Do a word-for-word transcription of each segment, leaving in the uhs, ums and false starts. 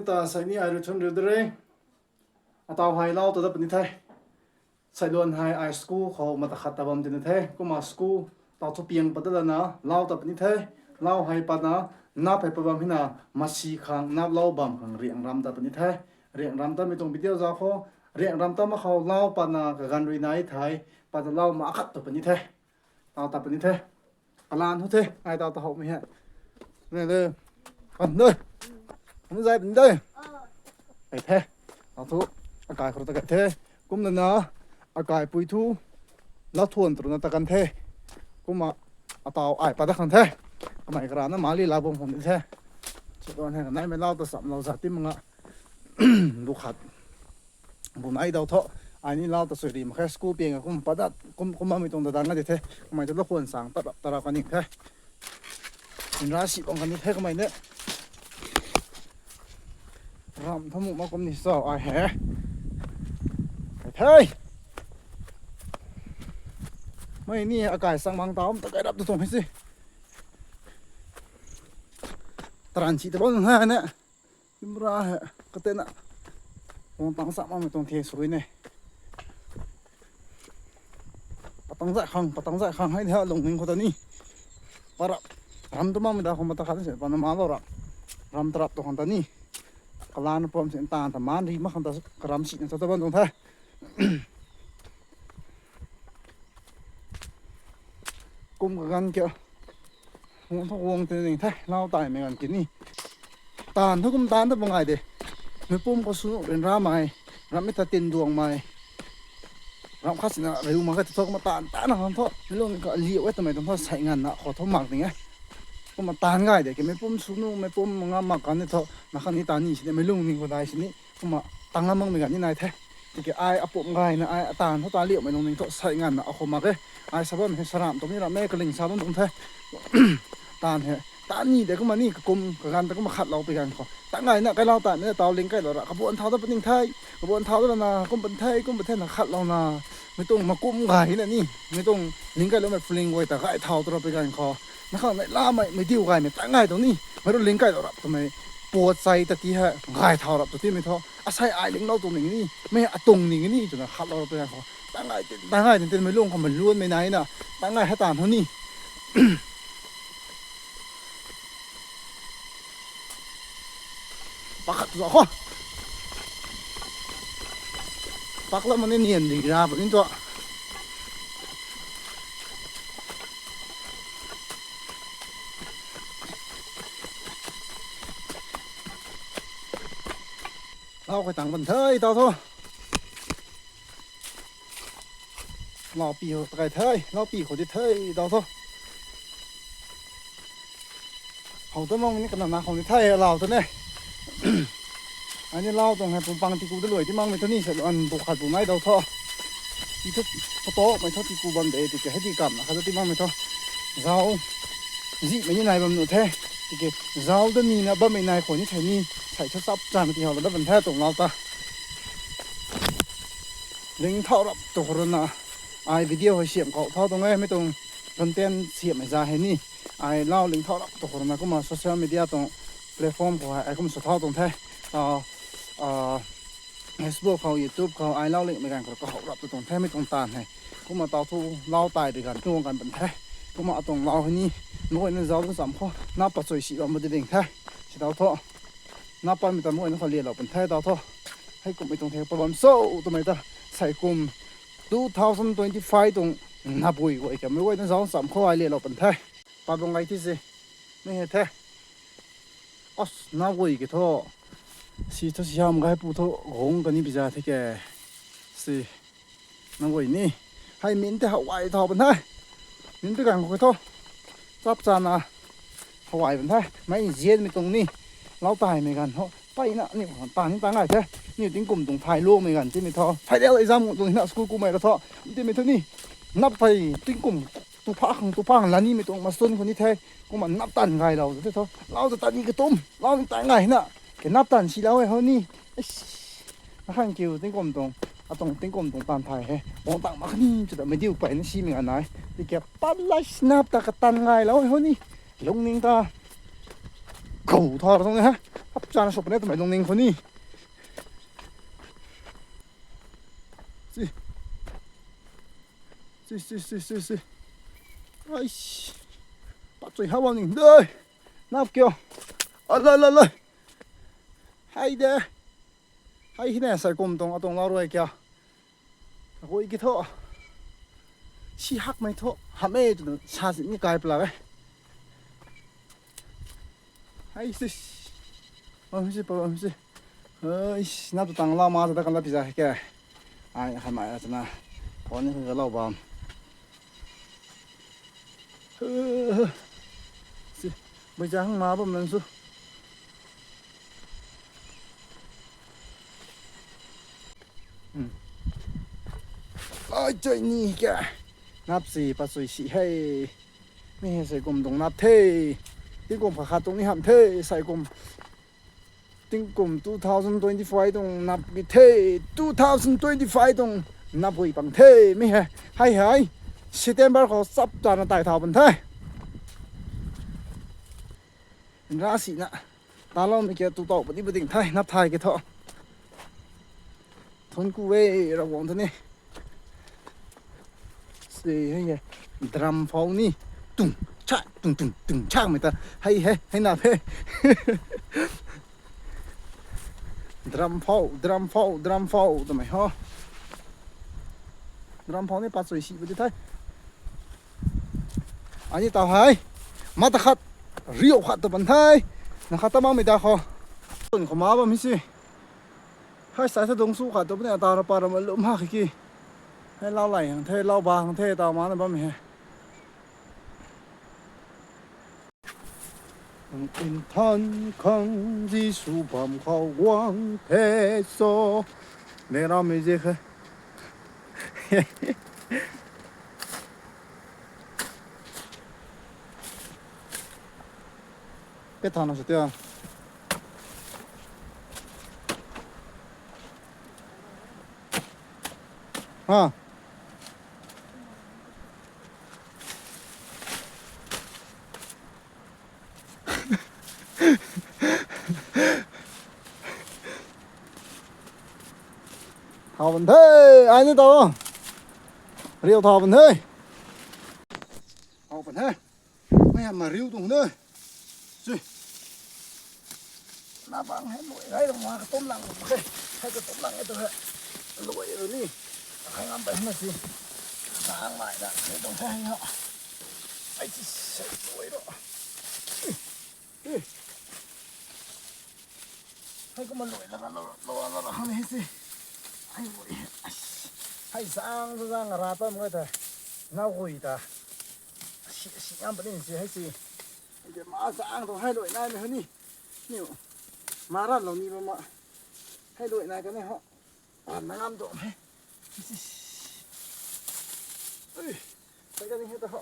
Ta sei ni ai rui chun riu de re. Ataw hei lau ta dat puni the. Sailuan hei ai school khou mata khat ta bam tina the. Kumna school taw thu piang pat dat lana lau ta puni the. Lau hei patna nap hei pa bam hina masi khang nap lau bam khang riang ram ta puni the. Riang ram ta mi tuang video za khou, riang ram ta ma khou lau patna kaganv rui nai thei, patna lau ma khat ta puni the. Taw ta puni the. Kalan thu the, ai taw ta hou mi he. Ne de. Pan de. Pan zai pan de. Ai the. Taw thu akai khou ta kai the. Kumna na akai pui thu lau thuan tru na ta kan the. Kumna ataw ai pat dat khang the. Kamei karana mali lau bam khang di the. Sailuan hei kanai mei lau ta sam lau za ti manga. Bu khat. Bu nai daw tho. Ai ni lau ta sui ri mak khe school piang kum pat dat, kum, kum mi tuang da dang a di the. Kamei ta lau khuan sang tat rap ta rap kan ni the. Inra si bang kan ni the kamei ne. Ram thamu ma kum ni so ai he. Kai the. Mei ni akai sang bang taw ta kai rap tu tuang he si. Taran si ta bang ha ne. Kimra he, katena. Wang tang sa ma mi tuang the sui ne. Patang zai khang, patang zai khang hei ha lungning khou ta ni. Parap, ram tu ma mi da khou mata khat se, pana ma lo rap. Ram tarap tu khang ta ni. Kalan pom se tan ta man ri ma khang ta karam si na ta ta bam tuang the. Kum kaganv kia. Wang thu wang te ning the, lau tai mei ganv ki ni. Taanv thu kum taanv ta bam ngai de. Mei pum khou sw rin ra mei, ram mi ta tin duang mei. Ram khat sina riu mak khe thu kumna taanv, taanv na khang thu. Mei lung ka liu e twmei tuang thu sei nganvna khou thu mak ding e. Kumna taanv ngai de, ki mei pum sw nu, mei pum nga mak kan ni thu, na khang ni taanv ni sini, mei lung ning khou dai sini. Kumna tang lam makmei ganv ni nai the. Tiki ai apum gayna ai ataanv thu ta liumei lungning thu sei nganvna akhou mak e. Ai sa bam hei saram tuang ni ram e, kaling sa bam tuang the. Taanv hei, taanv ni de kumna ni kakum, kaganv ta kumna khat lou pi ganv khou. Tang gayna kai lau taanv ni taw ling kai lou ra, kabuan thau dat paning the, kabuan thau dat lana, kum pan the, kum pan the na khat lou na. Mei tuang makum gay na ni, mei tuang ling kai loumei phuling guay ta gay thau tu ra pi ganv khou. Na khang nai lamei, mei diu gaymei tang gay tuang ni, mei rui ling kai lou rap twmei, puat chai ta ti hei, gay thau rap tu timei thu. Asei ai ling lou tuang ning ni, mei atuang ning ni, twna khat lou rap pi ganv khou. Tang gay tin, tang gay tin tin mei lung khou mei luanmei nai na, tang gay hei taanv thu ni. Pakhat tu khou. Pak lam ni nian di ra puni tu. Lau kai tang pan the taw thu. Lau pi khou ta kai the, lau pi khou di the taw thu. Hou ta mang ni kana na khou ni the lau ta ne. Ai ni lau tuang hei pum pang tiku da luai ti makmei thu ni se an bu khat bu nai daw thu. Ti thu photo mei thu tiku bam de tiki hei ti kam na khat ti makmei thu. Zau. Zihmei ni nai bam nu the. Tiki zau da ni na bammei nai khou ni the ni. Sai thu chap chan ti hou la da bam the tuang lau ta. Ling thau rap tu khou rui na. Ai video hei siam khou thau tuang e mei tuang content siam mei za hei ni. Ai lau ling thau rap tu khou rui na kumna social media tuang platform khou hei ai kum sw thau tuang the. Facebook khou, YouTube khou ai lau lingmei ganv khou kahou rap tu tuang the mei tuang taanv hei. Kumna taw thu lau tai pi ganv tuang ganv pan the. Kumna atuang lau hei ni. Mei guayna zau tu cham khou nap pa chui si bam ma di ding the. Si taw thu. Nap pa mei ta mei guayna khou lialou pan the taw thu. Hei kummei tuang the pa bam so twmei ta. Sei kum two thousand twenty-five tuang nabui guay ka mei guayna zau cham khou ai lialou pan the. Pa bam gay ti se. Mei hei the. As, nabui ki thu. Si thu si ham gay pu thu gong kani pi za the ke. Si. Nabui ni. Hei min te hawai thau pan the. Min pi ganv khou thu. Chap chana hawai pan the. Mei zianmei tuang ni. Lau taimei ganv thu. Paina ni tan ni tang gay the. Ni tingkum tuang thay lumei ganv timei thu. Final exam tuang hina school kummei ra thu. Timei thu ni. Nap pei tingkum tu pha khang tu pha khang la nimei tuang masun khou ni the. Kumna nap tan gaylou te thu. Lau ta tan ni katum. Lau ni tan gay hina. Ke nap tan silou e hou ni. Eish. Na khang kiu tingkum tuang. Atuang tingkum tuang tan thay he. Bang tang mak kani chu ta mei diu pey na simei ganv nai. Tiki pat lai snap ta katan gaylou e hou ni. Lungning ta. Kou thau ra tuang he. Hap chana sop ne twmei lungning khou ni. Si. Si, si, si, si, si. Aish. Pat chui hap bam ning dei. Nap kiu. Ala, ala, ala. Hei de. Hei hi ne, sai kum tuang, atuang lau rui kia. Agui ki thu. Si hakmei thu. Hamh e twna sa si ni kai pla e. Hei si. Bam si, bam si. Hei, nap tu tang lau ma ta kan la pizza ke. Ai, hamh e twna. Phone ni ka lau bam. Si, bui zang ma bam nan su. Hmm. Ai, chai ni kya. Nap si, pat chui si hei. Mi hei sai kum tuang nap the. Tingkum khat khat tuang ni hamh the, sai kum. Tingkum two thousand twenty-five tuang nap ki the, two thousand twenty-five tuang nap gui pang the, mi hei. Hei hei, September khou chap chana tai thau pan the. Ra si na, ta lou mi kia tu tau padi pading the, nap thai ki thu. Thun ku e, Ravguangc thu ni. Si, hei, hei. Drum phau ni. Tung, chak, tung, tung, tung, chak mei ta. Hei, hei, hei na phe. Drum phau, drum phau, drum phau, twmei ho. Drum phau ni pat chui si bu di thai. Ani tau hei. Ma ta khat, riu khat tu pan thai. Na khat ta ma mei ta kho. Tun kho ma bam hi si. Hei, sai sa dong su khat tu puni ata ra pa ra ma lum ha ki. Hei, lau lai hang the, lau ba hang the, tau ma na bam he. Nthan khang Jisu bam khou guang the so. Leng ram music he. Pe thana sa tia. Ha. Thau pan the, ai ni tau. Riu thau pan the. Thau pan the. Mei ha ma riu tuang de. Chui. Na bang hei luai gai rang ma katum lang. Hei katum lang e tu hei. Luai ru ni. Hei ngam bai na si. Bang mai na. Hei tuang hei ha. Ai chi sei luai ru. Ih. Hei kumna luai la la la la la la hang ni hei si. Hei luai. Hei zang zang ra ta mui ta. Nau gui ta. Si, si ngam puni si hei si. Hei de ma zang tu hei luai nai mei hei ni. Niu. Ma ran lou ni ba ma. Hei luai nai ka ni ho. A, na ngam tu hei. Ui. Hei ka ni hei ta ho.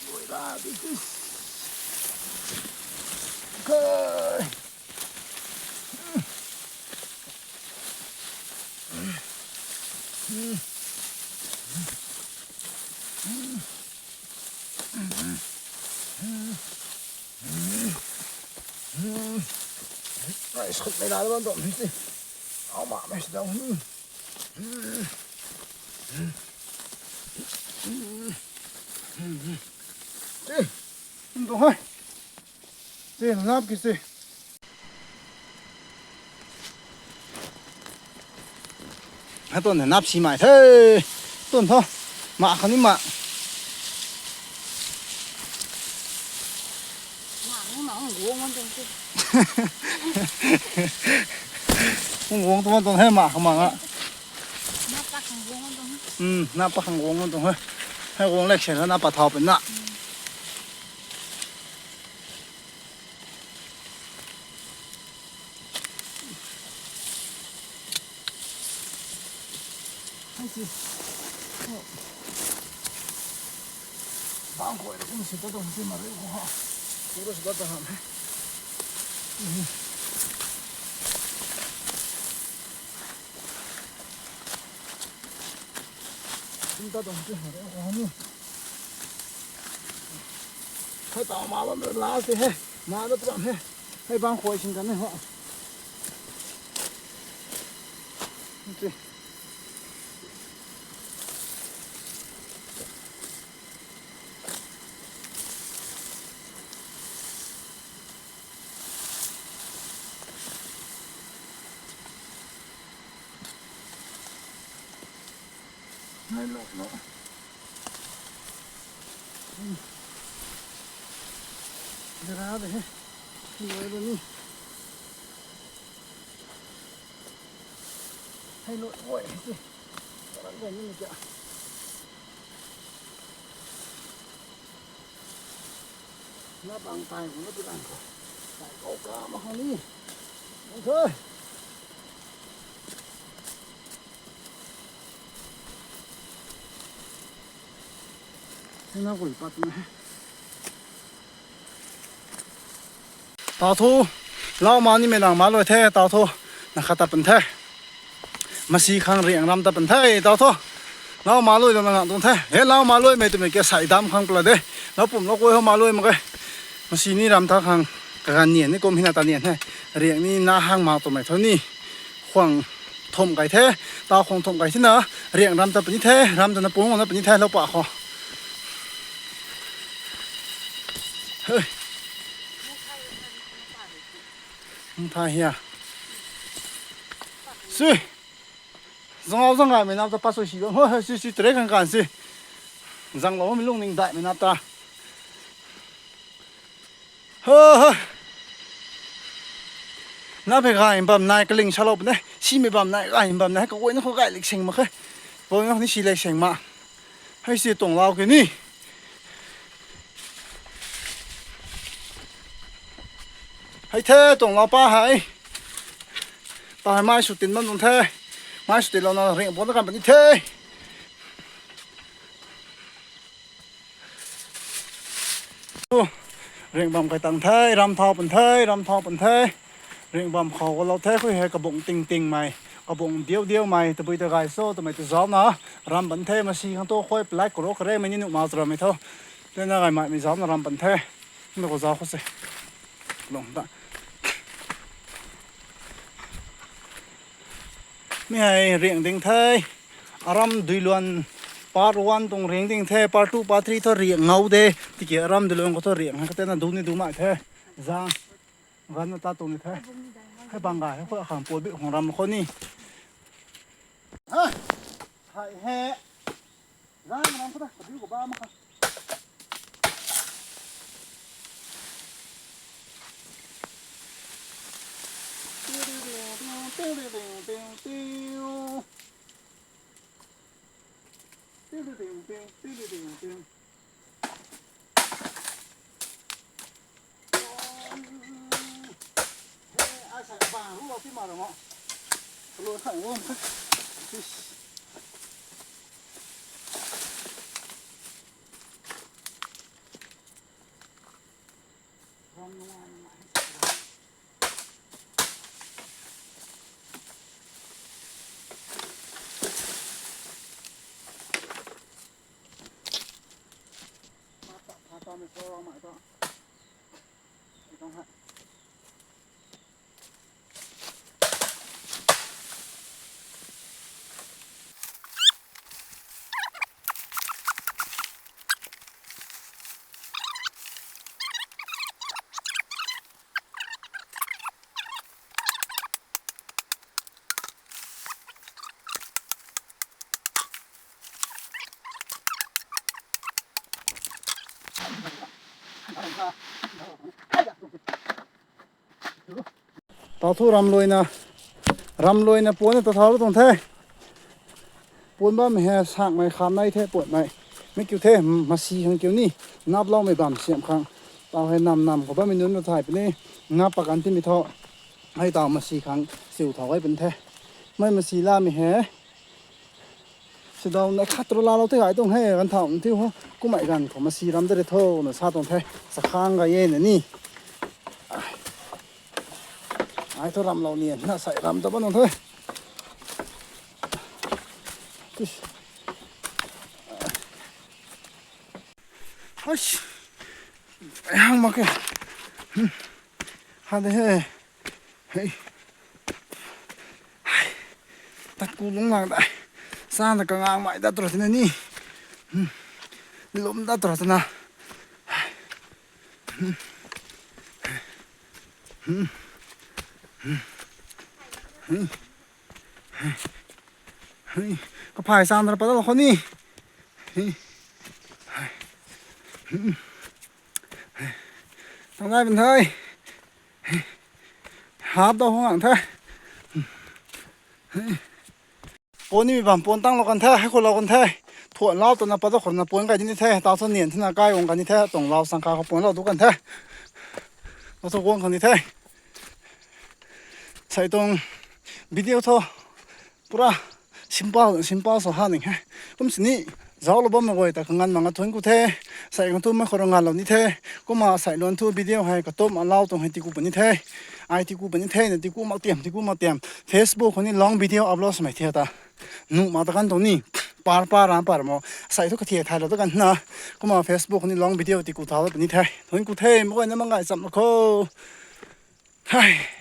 Luai la di tu. Hei. Ai, sut mei la bam tuang hei si. Au ma mei si dau. Ih, tum tuang hei. Ih, nap ki si. Hei tuang nap si mai the. Tuang tho. Ma khang ni ma. Mak ni ma, hung guang wan tuang si. Hung guang tuang tuang hei ma khang ma nga. Nap pat khang guang wan tuang. Hmm, nap pat khang guang wan tuang hei. Hei guang lek sen na nap pat thau pen na. Hmm. Hei si. Bang khou rui kum si ta tuang si ma rui khou ha. Pura si ta ta ham hei. Kum ta tuang si ma rui khou ha ni. Hei tau ma bam last hei. Na da pram he. Hei bang khoi sin kan he ho. Nti. Nai lo lo. Dara de he. Lo lo ni. Hei lo oi. Karan de ni kya. Na bang tai ko na tu dan ko. Tai ko ka ma khang ni. Bang thei. Hei na ko pat na. Tau thu, lau ma ni mei lang ma loi the, tau thu, na khat ta pan the. Masi khang riang ram ta pan the, tau thu. Lau ma loi lana ngang tuang the. He lau ma loi mei twmei ke sai dam khang pla de. Lau pum lau koi ho ma loi mak ke. Masi ni ram ta khang kagan nian ni kum hina ta nian he. Riang ni na hang ma twmei thu ni. Khwang thom kai the, tau khwang thom kai thina, riang ram ta puni the, ram ta na pung na puni the, lau pa kho. Hey. Hung tha hia. Sui. Zang au zang ngai mei nap ta pa sui si bam. Hoi, hoi, sui, sui, tere kan kan si. Zang lo mi lung ning dai mei nap ta. Ho, ho. Na phe gai bam nai kaling sa lo pune. Si mei bam nai gai bam nai ka woi na kho gai lik seng ma khe. Woi na ni si lik seng ma. Hei si tong lau ke ni. Hei the tong lau pa hei. Ta hei mai su tin bam nung the. Mai su tin lau na ring bo na kan puni the. Ringbam kai tang the, ram thau pan the, ram thau pan the. Ringbam khou ko lou the, khui hei kabung ting ting mei, kabung diu diu mei, tabui ta gay so, twmei tu zauc na, ram pan the, masi khang tu khui, palai kuro kare mei ni nuh ma tu ram mei tho. Tena gay mei, mei zauc na ram pan the. Nda ko zauc khou se. Long ta. Mi hei ring ding the. Aram dui luan part one tuang ring ding the, part two, part three thu ring ngau de. Tiki aram dui luan khou thu ring hei katena du ni du mai the. Zang. Gan na ta tuang ni the. Hei bang ga, hei khou khang pui bi khang ram khou ni. Ha. Hai he. Zang ram khou ta, ka biu ka ba ma kha. Ai sa bang ru lo ti ma ro mo. Lo khai wo. Tis. Tau thu ram luina, ram luina puan ta thau tuang the. Puan bammei hei sakmei kham nai the puanmei. Mi kiu the, masi khang kiu ni, naploumei bam siam khang. Tau hei nam nam khou bammei nunc na thay puni, nap pakan timei tho. Hei tau masi khang siu thau hei pun the. Mei masi lamei hei. Sidau na khat ru lalou the gay tuang he, ganv thau ntiu ho. Kumei ganv khou masi ram de re tho, na sa tuang the. Sa khang gay e na ni. Ai thu ram lou ni, na sai ram ta ban nung the. Tis. Hush. Hang mak ke. Ha de he. Hei. Hai. Tat ku lung lang dai. Sang da kangang mai dat tura tina ni. Hmm. Lum dat tura tina. Hmm. Hmm. Hmm. Hei. Kaphai sang da pa da lo khou ni. Hei. Hei. Hmm. Tang dai bun the. Hap da hung ang the. Puan ni mi bam puan tang lou kan the, hei khou lou kan the. Thuan lau twna pa da khou na puan kai di ni the, tau thu nian thina kai guang kan ni the, tuang lau sang ka khou puan lau tu kan the. Lau thu guang kan ni the. Sei tuang video thu pura simple, simple sw ha ning he. Kum sini, zauclou bammei guay ta kanganv mak nga thuanc ku the. Sei kan thu mei khou rui nganvlou ni the. Kumna sei luan thu video hei katumna lau tuang hei tiku puni the. Ai tiku puni the, na tiku mak tiam, tiku mak tiam. Facebook khou ni long video upload swmei the ta. Nuh mak ta kan tuang ni. Par par ram par mo. Sei thu kathiak thaylou ta kan na. Kumna Facebook khou ni long video tiku thaulou puni the. Thuanc ku the, mei guayna mak ngai cham mak kho. Hei.